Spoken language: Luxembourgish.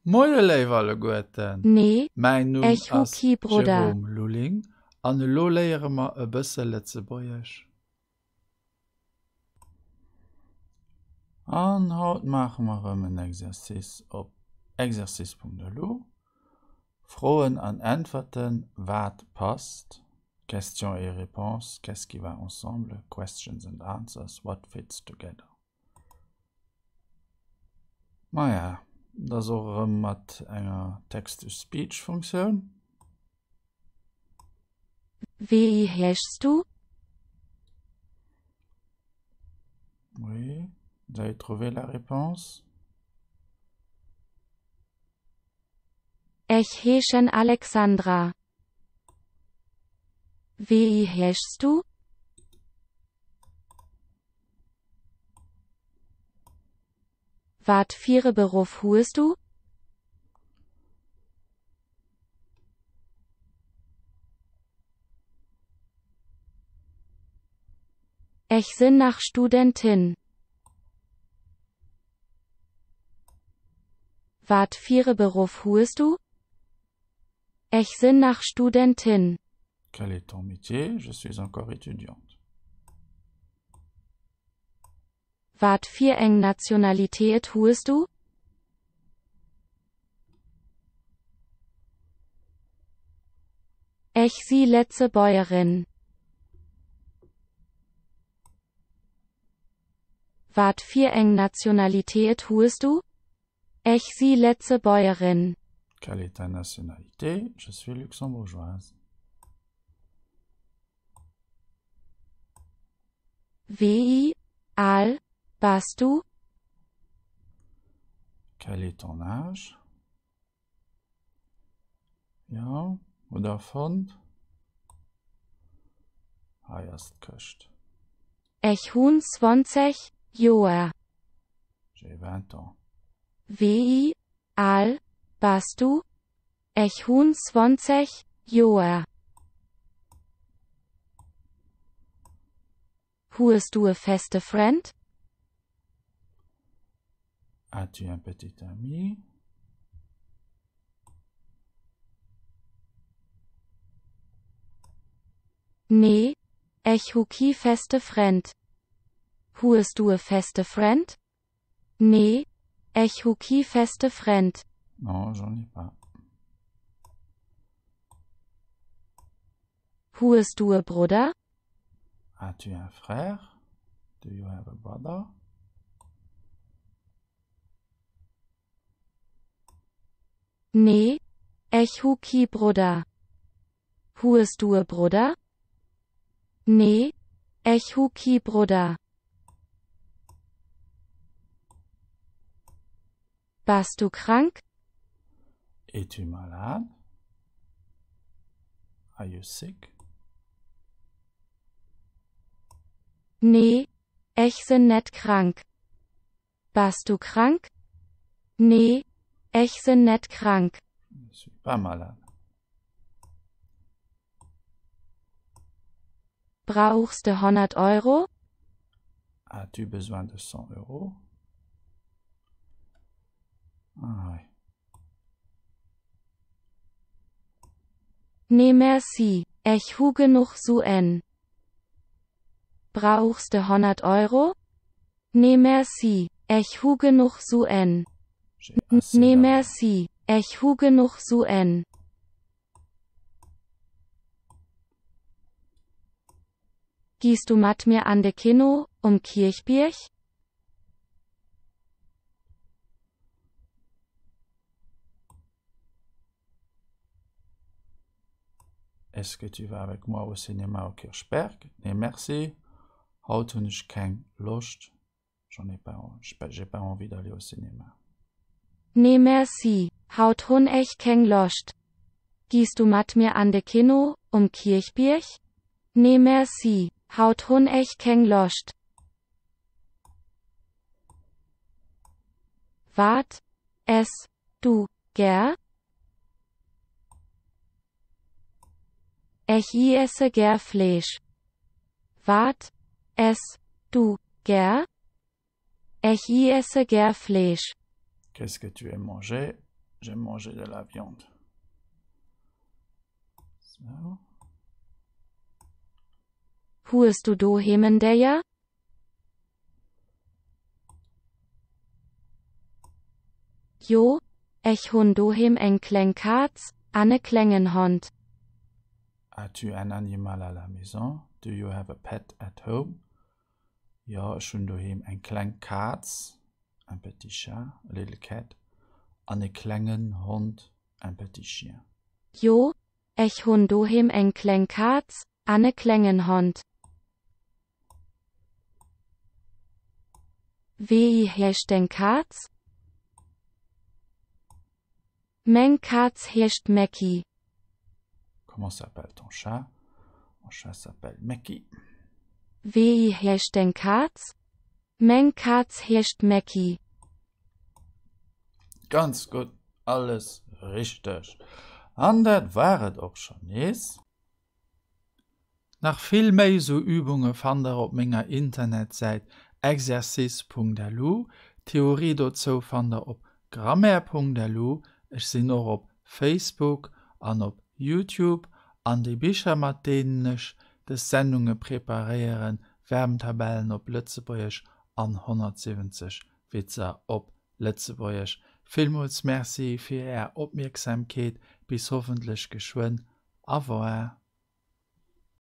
Moie léif alleguerten, Nee, mäin Numm ech hu ass kee Brudder. Jérôme Lulling an elo léiere mer e bësse Lëtzebuergesch. An haut maache mer erëm en Exercice op exercice.lu, Froen an Äntwerten, wat passt, Questions et réponses, qu'est-ce qui va ensemble, Questions and answers, what fits together. Maja, et ass och erëm mat enger Text-to-Speech-Funktioun. Wéi heeschs du? Oui, vous avez trouvé la réponse? Ech heeschen Alexandra. Wéi heeschs du? Wat fir e Beruff hues du? Ech sinn nach Studentin. Wat fir e Beruff hues du? Ech sinn nach Studentin. Quel est ton métier? Je suis encore étudiante. Wat fir eng Nationalitéet hues du? Ech si Lëtzebuergerin. Wat fir eng Nationalitéet hues du? Ech si Lëtzebuergerin. Quelle est ta nationalité? Je suis luxembourgeoise. Wéi al bass du? Quel est ton âge? Jo, hutt der fonnt? Hei ass d'Këscht. Ech hunn 20 Joer. J'ai 20 ans. Wéi al bass du? Ech hunn 20 Joer. Hues du e feste Frend? As-tu un petit ami? Nee, ech hu kee feste Frend. Hues du e feste Frend? Nee, ech hu kee feste Frend. Non, j'en ai pas. Hues du e Brudder? As-tu un frère? Do you have a brother? Nee, ech hu kee Brudder. Hues du e Brudder? Nee, ech hu kee Brudder. Bass du krank? Es-tu malade? Are you sick? Nee, ech sinn net krank. Bass du krank? Nee, ech sinn net krank. Je ne suis pas malade. Brauchs de 100 Euro? As-tu besoin de 100 euros? Ah, hei. Nee merci, ech hu genuch Suen. Brauchs de 100 Euro? Nee merci, ech hu genuch Suen. J'ai assez Nee d'argent. merci, ech hu genuch Suen. Gees du mat mir an de Kino um Kierchbierg? Est-ce que tu vas avec moi au cinéma au Kirchberg? Nee merci, haut hunn ech keng Loscht, j'en ai pas, j'ai pas envie d'aller au cinéma. Nee merci, haut hunn ech keng Loscht. Gees du mat mir an de Kino um Kierchbierg? Nee merci, haut hunn ech keng Loscht. Wat ess du gär? Ech iesse gär Fleesch. Wat ess du gär? Ech iesse gär Fleesch. Qu'est-ce que tu aimes manger? J'aime manger de la viande. So. Hues du doheem en Déier? Jo, ech hunn doheem eng kleng Kaz an e klengen Hond. As-tu un animal à la maison? Do you have a pet at home? Jo, ech hunn doheem eng kleng Kaz, un petit chat, a little cat, an e klengen Hond, un petit chien. Jo, ech hunn doheem eng kleng Kaz an e klengen Hond. Wéi heescht deng Kaz? Meng Kaz heescht Mecki. Comment s'appelle ton chat? Mon chat s'appelle Mecki. Wéi heescht deng Kaz? Meng Kaz heescht Mecki. Ganz gutt, alles richteg. An dat war et och schonn nees. Nach vill méi sou Übunge fannt der op menger Internetsäit exercice.lu. D'Theorie dozou fannt der op grammaire.lu. Ech sinn och op Facebook an op Youtube. An déi Bicher mat deenen ech des Sendunge preparéieren, Verbentabellen op Lëtzebuergesch an 170 Witzer op Lëtzebuergesch. Villmools Merci fir är Opmierksamkeet, bis hoffentlech geschwënn. Au revoir.